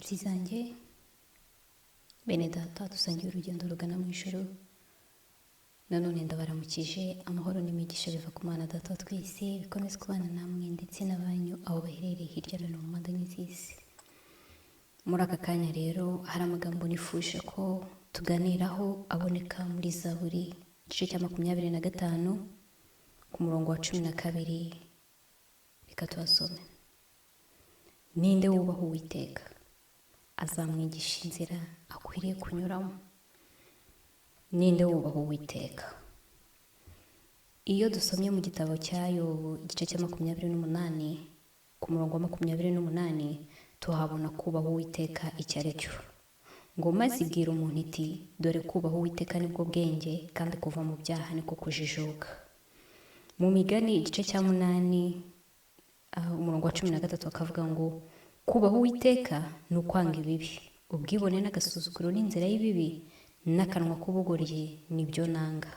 Nshuti zanjye, bene data dusangiye urugendo rugana mu ijuru, nanone ndabaramukije. Amahoro n'imigisha biva ku Mana Data wa twese bikomeze kubana namwe ndetse n'abanyu aho baherereye hirya no hino mu mpande enye z'isi. Muri aka kanya rero hari amagambo nifuje ko tuganiraho aboneka muri Zaburi igice cya 25 ku murongo wa 12. Reka tuhasome. Ninde wubaha Uwiteka? Azamwigisha inzira akwiriye kunyuramo. Ninde wubaha Uwiteka? Iyo dusomye mu gitabo cya Yobu igice cya 28 ku murongo wa 28, tuhabona kubaha Uwiteka icyo ari cyo. Ngo maze ibwira umuntu iti: "Dore kubaha Uwiteka nibwo bwenge, kandi kuva mu byaha niko kujijuka." Mu Migani igice cya 8, umurongo wa 13, bakavuga ngo kubaha Uwiteka ni ukwanga ibibi, ubwibone n'agasuzuguro n'inzira y'ibibi n'akanwa k'ubugoryi nibyo nanga.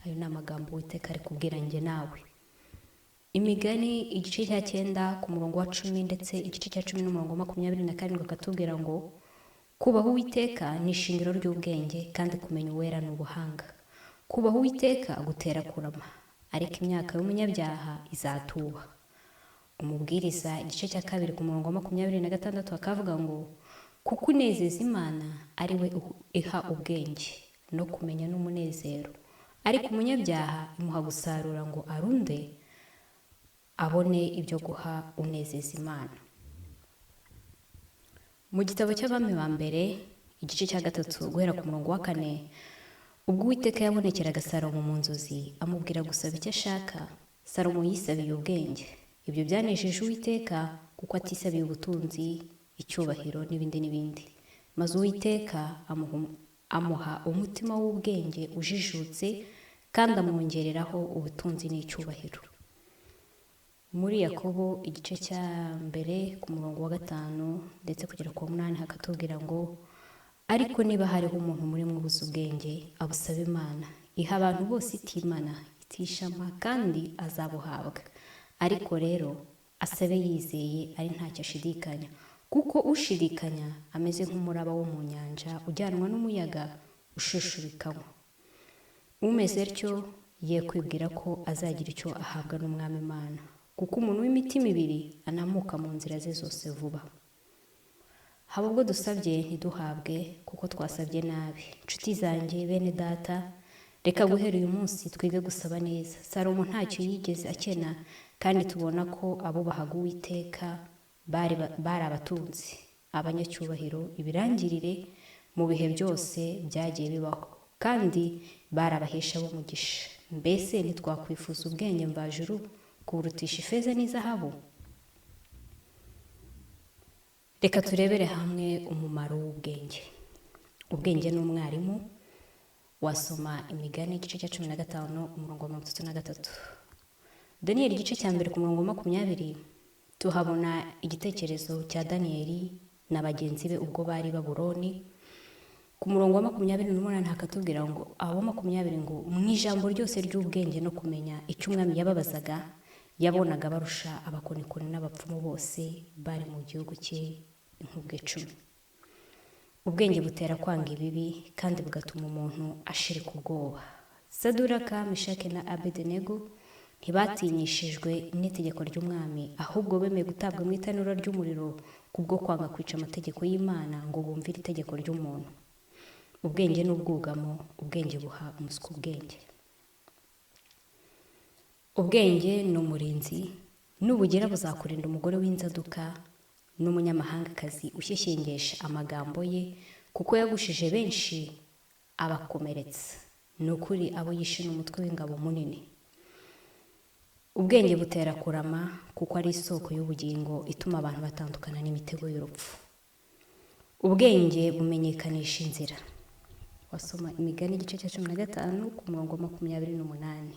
Ayo ni amagambo Uwiteka ari kubwira njye nawe. Imigani igice cya 9 ku murongo wa 10 ndetse igice cya 10 n'umurongo wa 27 akatubwira ngo kubaha Uwiteka ni ishingiro ry'ubwenge, kandi kumenya Uwera ni ubuhanga. Kubaha Uwiteka gutera kurama, ariko imyaka y'umunyabyaha izatuba. Umubwiriza igice cya 2 ku murongo wa 26 akavuga ngo kuko unezeza Imana ari we iha ubwenge no kumenya n'umunezero, ariko umunyabyaha imuha gusarura ngo arunde abone ibyo guha unezeza Imana. Mu gitabo cy'Abami ba Mbere igice cya 3 guhera ku murongo wa 4, ubwo Uwiteka yabonekeraga Salomo mu nzozi amubwira gusaba icyo ashaka, Salomo yisabiye ubwenge. Ibyo byanejeje Uwiteka kuko atisabiye ubutunzi, icyubahiro n'ibindi n'ibindi. Maze Uwiteka amuha umutima w'ubwenge ujijutse, kandi amwongereraho ubutunzi n'icyubahiro. Muri Yakobo igice cya 1 ku murongo wa 5 ndetse kugera ku wa 8 hakatubwira ngo ariko niba hariho umuntu muri mwe ubuze ubwenge, abusabe Imana iha abantu bose itimana itishama, kandi azabuhabwa. Ariko rero asabe yizeye ari ntacyo ashidikanya, kuko ushidikanya ameze nk'umuraba wo mu nyanja ujyanwa n'umuyaga ushushubikanywa. Umeze atyo ye kwibwira ko azagira icyo ahabwa n'Umwami Imana, kuko umuntu w'imitima ibiri anamuka mu nzira ze zose vuba. Haba ubwo dusabye ntiduhabwe kuko twasabye nabi. Nshuti zanjye, bene data, reka guhera uyu munsi twige gusaba neza. Salomo ntacyo yigeze akena, kandi tubona ko abubahaga Uwiteka bari abatunzi, abanyacyubahiro, ibirangirire mu bihe byose byagiye bibaho, kandi bari abahesha b'umugisha. Mbese ntitwakwifuza ubwenge mvajuru kuburutisha ifeza n'izahabu? Reka turebere hamwe umumaro w'ubwenge. Ubwenge ni umwarimu. Wasoma Imigani igice cya 15 umurongo wa 33. Daniyeli igice cya 1 ku murongo wa 20 tuhabona igitekerezo cya Daniyeli na bagenzi be ubwo bari Babuloni. Ku murongo wa 28 hakatubwira ngo abo 20 ngo mu ijambo ryose ry'ubwenge no kumenya icyo umwami yababazaga, yabonaga barusha abakonikoni n'abapfumu bose bari mu gihugu cye inkubwe 10. Ubwenge butera kwanga ibibi kandi bugatuma umuntu ashirika ubwoba. Saduraka, Meshaki na Abedenego ntibatinyishijwe n'itegeko ry'umwami, ahubwo bemeye gutabwa mu itanura ry'umuriro kubwo kwanga kwica amategeko y'Imana ngo bumvire itegeko ry'umuntu. Ubwenge n'ubwugamo, ubwenge buha umuswa ubwenge. Ubwenge ni umurinzi, nubugera buzakurinda umugore w'inzaduka n'umunyamahangakazi ushyeshyengesha amagambo ye, kuko yagushije benshi abakomeretsa. Ni ukuri abo yishe n'umutwe w'ingabo munini. Ubwenge butera kurama kuko ari isoko y'ubugingo ituma abantu batandukana n'imitego y'urupfu. Ubwenge bumenyekanisha inzira. Wasoma Imigani igice cya 15 ku murongo wa 28.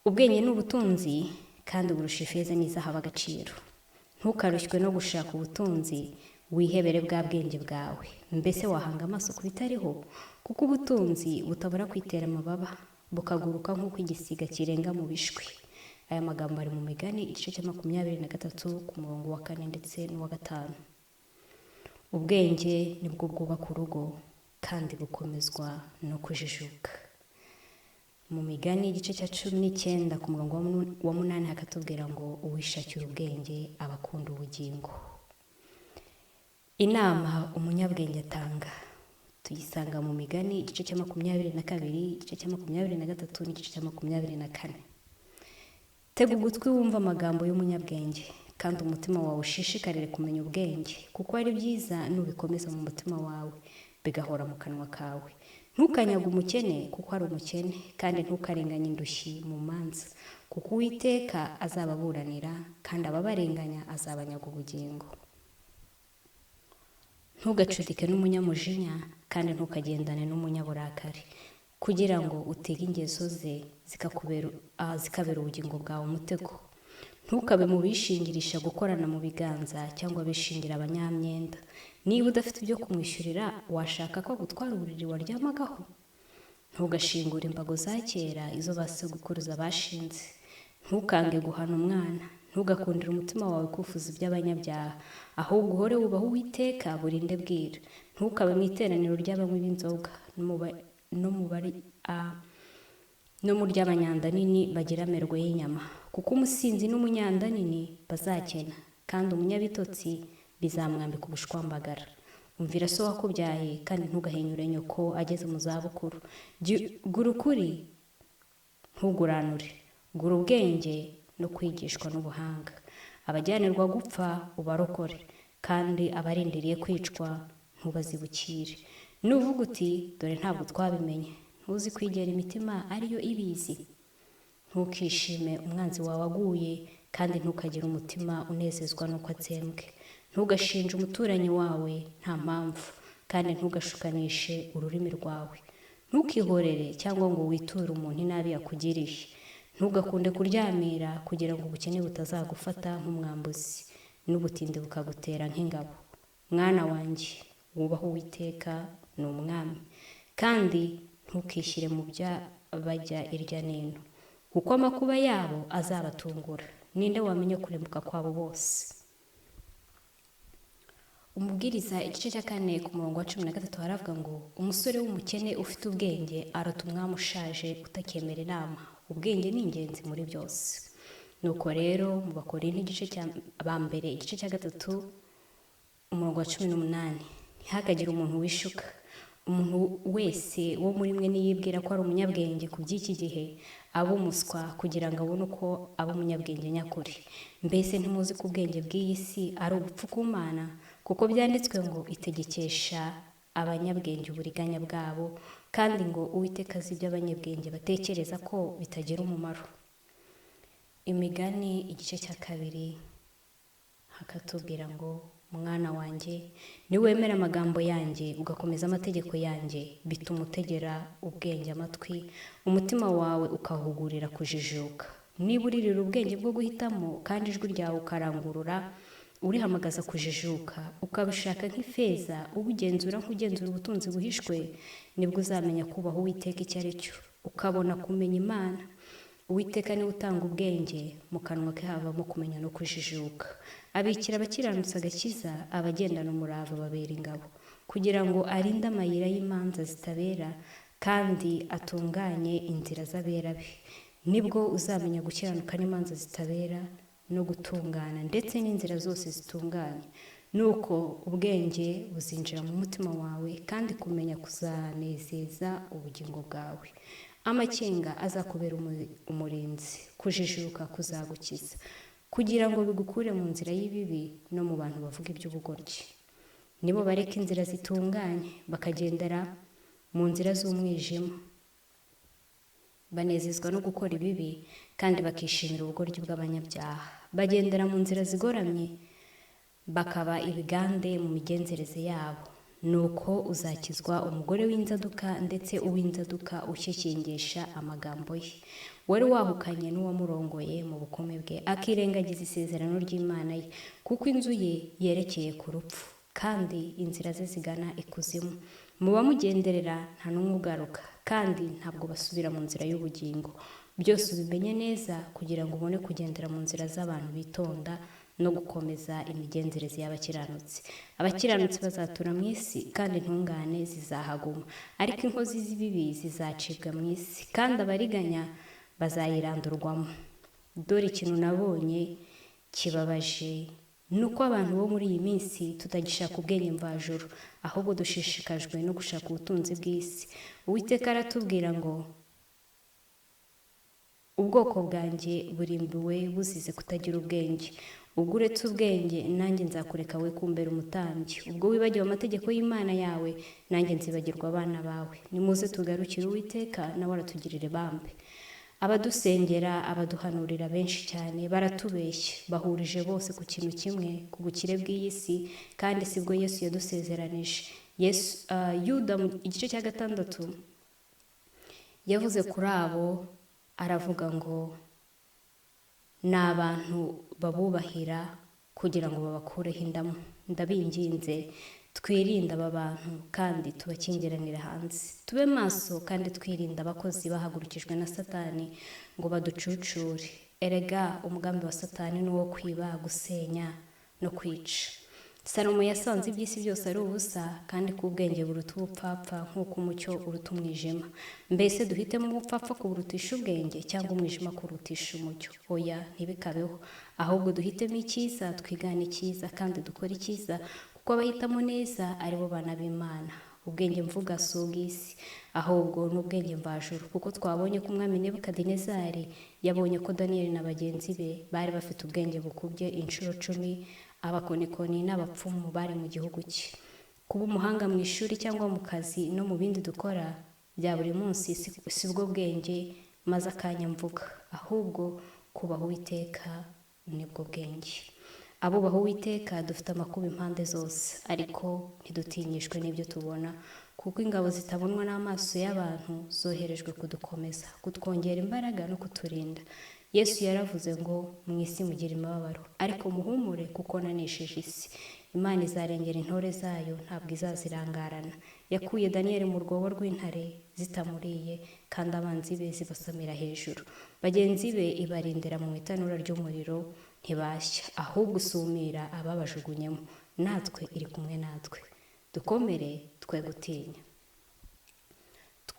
Ubwenge ni ubutunzi kandi burusha ifeza n'izahabu agaciro. Ntukarushywe no gushaka ubutunzi, wihebere bwa bwenge bwawe. Mbese wahanga amaso ku bitariho? Kuko ubutunzi butabura kwitera amababa, bukaguruka nk'uko igisiga kirenga mu bishwi. Aya magambo ari mu Migani igice cya 23 ku murongo wa 4 ndetse n'uwa 5. Ubwenge nibwo bwubaka urugo kandi bukomezwa no kujijuka. Mu Migani igice cya 19 ku murongo wa 8 hakatubwira ngo uwishakira ubwenge aba akunda ubugingo. Inama umunyabwenge atanga tuyisanga mu Migani igice cya 22, igice cya 23 n'igice cya 24. Tega ugutwi wumva amagambo y'umunyabwenge, kandi umutima wawe ushishikarire kumenya ubwenge, kuko ari byiza nubikomeza mu mutima wawe, bigahora mu kanwa kawe. Ntukanyage umukene kuko ari umukene, kandi ntukarenganye indushyi mu manza, kuko Uwiteka azababuranira, kandi ababarenganya azabanyaga ubugingo. Ntugacudike n'umunyamujinya, kandi ntukagendane n'umunyaburakari, kugira ngo utege ingeso ze zikabera ubugingo bwawe umutego. Ntukabe mu bishingirisha gukorana mu biganza cyangwa bishingira abanyamyenda. Niba udafite ibyo kumwishyurira, washaka ko agutwara uburiri waryamagaho? Ntugashingure imbago za kera, izo ba sogokuruza bashinze. Ntukange guhana umwana, ntugakundire umutima wawe kwifuza iby'abanyabyaha, ahubwo uhore wubaha Uwiteka burinde bwira. Ntukabe mu iteraniro ry'abanywi b'inzoga, no mu ry'abanyandanini bagira amerwe y'inyama, kuko umusinzi n'umunyandanini bazakena, kandi umunyabitotsi bizamwambika ubushwambagara. Umvira so wakubyaye, kandi ntugahinyure nyoko ageze mu zabukuru. Gura ukuri ntuguranure, gura ubwenge no kwigishwa n'ubuhanga. Abajyanirwa gupfa ubarokore, kandi abarindiriye kwicwa ntubazibukire. Nuvuga uti dore ntabwo twabimenye, ntuzi kwigera imitima ariyo ibizi. Ntukishime umwanzi wawe aguye, kandi ntukagire umutima unezezwa n'uko atsembwe. Ntugashinje umuturanyi wawe nta mpamvu, kandi ntugashukanishe ururimi rwawe. Ntukihorere cyangwa ngo witure umuntu inabi yakugiriye. Ntugakunde kuryamira, kugira ngo ubukene butazagufata nk'umwambuzi, n'ubutindi bukagutera nk'ingabo. Mwana wanjye, wubahe Uwiteka ni umwami, kandi ntukishyire mu by'abajya irya n'ino, kuko amakuba yabo azabatungura. Ninde wamenya kurimbuka kwabo bose? Umubwiriza igice cya 4 ku murongo wa 13 haravuga ngo umusore w'umukene ufite ubwenge aruta umwami ushaje utakemera inama. Ubwenge ni ingenzi muri byose. Nuko rero mu Bakorinto igice cya mbere igice cya 3 umurongo wa 18, ntihakagire umuntu wishuka. Umuntu wese wo muri mwe niyibwira ko ari umunyabwenge ku by'iki gihe, aba umuswa kugira ngo abone uko aba umunyabwenge nyakuri. Mbese ntimuzi ko ubwenge bw'iyi si ari ubupfu ku Mana? Kuko byanditswe ngo itegekesha abanyabwenge uburiganya bwabo, kandi ngo Uwiteka azi ibyo abanyabwenge batekereza ko bitagira umumaro. Imigani igice cya 2 hakatubwira ngo mwana wanjye, niwemera amagambo yanjye ugakomeza amategeko yanjye, bituma utegera ubwenge amatwi, umutima wawe ukahugurira kujijuka. Niba uririra ubwenge bwo guhitamo, kandi ijwi ryawe ukarangurura urihamagaza kujijuka, ukabishaka nk'ifeza, ubugenzura nk'ugenzura ubutunzi buhishwe, nibwo uzamenya kubaha Uwiteka icyo ari cyo, ukabona kumenya Imana. Uwiteka niwe utanga ubwenge, mu kanwa ke havamo kumenya no kujijuka. Abikira abakiranutsi agakiza, abagendana umurava babera ingabo, kugira ngo arinde amayira y'imanza zitabera, kandi atunganye inzira z'abera be. Nibwo uzamenya gukiranuka n'imanza zitabera no gutungana, ndetse n'inzira zose zitunganye. Nuko ubwenge buzinjira mu mutima wawe, kandi kumenya kuzanezeza ubugingo bwawe. Amakenga azakubera umurinzi, kujijuka kuzagukiza, kugira ngo bigukure mu nzira y'ibibi no mu bantu bavuga iby'ubugoryi. Nibo bareka inzira zitunganye, bakagendera mu nzira z'umwijima. Banezezwa no gukora ibibi, kandi bakishimira ubugoryi bw'abanyabyaha. Bagendera mu nzira zigoramye, bakaba ibigande mu migenzereze yabo. Nuko uzakizwa umugore w'inzaduka, ndetse uw'inzaduka ushyikingisha amagambo ye, wari wahukanye n'uwamurongoye mu bukumi bwe, akirengagiza isezerano ry'Imana ye, kuko inzu ye yerekeye ku rupfu, kandi inzira ze zigana ikuzimu. Mu bamugenderera nta n'umwe ugaruka, kandi ntabwo basubira mu nzira y'ubugingo. Byose ubimenye neza, kugira ngo ubone kugendera mu nzira z'abantu bitonda, no gukomeza imigenzereze y'abakiranutsi. Abakiranutsi bazatura mu isi, kandi intungane zizahaguma, ariko inkozi z'ibibi zizacibwa mu isi, kandi abariganya bazayirandurwamo. Dore ikintu nabonye kibabaje ni uko abantu bo muri iyi minsi tutagishaka ubwenge mvajuru, ahubwo dushishikajwe no gushaka ubutunzi bw'isi. Uwiteka aratubwira ngo ubwoko bwanjye burimbuwe buzize kutagira ubwenge. Ubwo uretse ubwenge, nanjye nzakureka we kumbera umutambyi. Ubwo wibagiwe amategeko y'Imana yawe, nanjye nzibagirwa abana bawe. Nimuze tugarukire Uwiteka, nawe aratugirira ibambe. Abadusengera, abaduhanurira benshi cyane baratubeshya, bahurije bose ku kintu kimwe, ku bukire bw'iyi si, kandi sibwo Yesu yadusezeranije. Yesu, Yuda mu igice cya 6 yavuze kuri abo, aravuga ngo ni abantu babubahira kugira ngo babakureho indamu. Ndabinginze twirinde aba bantu kandi tubakingiranire hanze, tube maso kandi twirinde abakozi bahagurukijwe na Satani ngo baducucure. Erega umugambi wa Satani ni uwo kwiba, gusenya no kwica. Salomo yasanze iby'isi byose ari ubusa, kandi ko ubwenge buruta ubupfapfa nk'uko umucyo uruta umwijima. Mbese duhitemo ubupfapfa kuburutisha ubwenge, cyangwa umwijima kurutisha umucyo? Oya, ntibikabeho. Ahubwo duhitemo icyiza, twigane icyiza kandi dukore icyiza, kuko abahitamo neza aribo bana b'Imana. Ubwenge mvuga si ubw'isi, ahubwo ni ubwenge mvajuru, kuko twabonye ko umwami Nebukadinezari yabonye ko Daniyeli na bagenzi be bari bafite ubwenge bukubye inshuro 10 abakonikoni n'abapfumu bari mu gihugu cye. Kuba umuhanga mu ishuri cyangwa mu kazi no mu bindi dukora bya buri munsi si bwo bwenge maze akanya mvuga, ahubwo kubaha Uwiteka nibwo bwenge. Abubaha Uwiteka dufite amakuba impande zose, ariko ntidutinyishwe n'ibyo tubona, kuko ingabo zitabonwa n'amaso y'abantu zoherejwe kudukomeza, kutwongera imbaraga no kuturinda. Yesu yaravuze ngo mu isi mugira imibabaro, ariko muhumure kuko nanesheje isi. Imana izarengera intore zayo, ntabwo izazirangarana. Yakuye Daniyeli mu rwobo rw'intare zitamuriye, kandi abanzi be zibasamira hejuru. Bagenzi be ibarindira mu itanura ry'umuriro, ntibashya, ahubwo usumira ababajugunyemo. Natwe iri kumwe natwe. Dukomere, twe gutinya.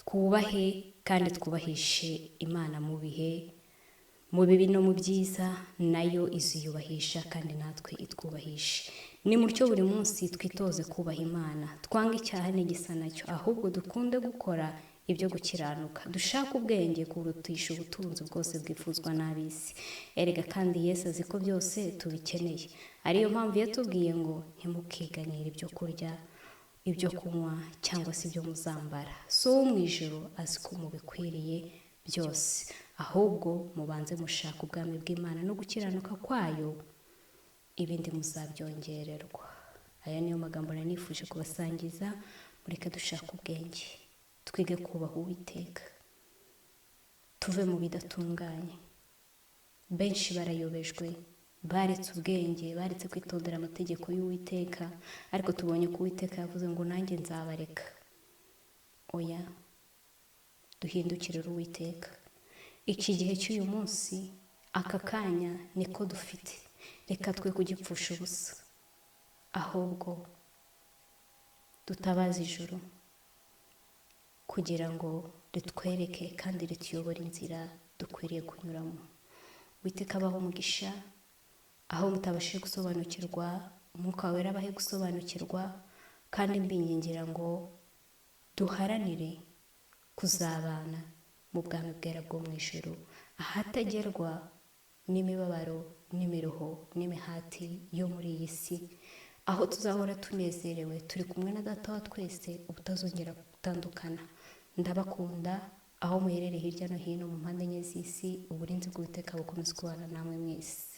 Twubahe kandi twubahishe Imana mu bihe, mu bibi no mu byiza, nayo iziyubahisha kandi natwe itwubahishe. Ni mutyo buri munsi twitoze kubaha Imana, twange icyaha n'igisa nacyo, ahubwo dukunde gukora ibyo gukiranuka, dushake ubwenge kurutisha ubutunzi bwose bwifuzwa n'ab'isi. Erega kandi Yesu azi ko byose tubikeneye, ariyo mpamvu yatubwiye ngo ntimukiganyire ibyo kurya, ibyo kunywa cyangwa se ibyo muzambara. So wo mu ijuru azi ko mubikwiriye byose, ahubwo mubanze mushaka ubwami bw'Imana no gukiranuka kwayo, ibindi muzabyongererwa. Aya niyo magambo nari nifuje kubasangiza. Mureke dushake ubwenge, twige kubaha Uwiteka, tuve mu bidatunganye. Benshi barayobejwe, baretse ubwenge, baretse kwitondera amategeko y'Uwiteka, ariko tubonye ko Uwiteka yavuze ngo nanjye nzabareka. Oya, duhindukirire Uwiteka. Iki gihe cy'uyu munsi, aka kanya niko dufite, reka twe kugipfusha ubusa, ahubwo dutabaze ijuru kugira ngo ritwereke kandi rituyobore inzira dukwiriye kunyuramo. Uwiteka abahe umugisha, aho mutabashije gusobanukirwa, Umwuka Wera abahe gusobanukirwa, kandi mbingingira ngo duharanire kuzabana mu bwami bwera bwo mu ijuru, ahatagerwa n'imibabaro n'imiruho n'imihati yo muri iyi si, aho tuzahora tunezerewe turi kumwe na Data wa twese ubutazongera gutandukana. Ndabakunda aho muherereye hirya no hino mu mpande enye z'isi. Uburinzi bw'Uwiteka bukomeze kubana namwe mwese.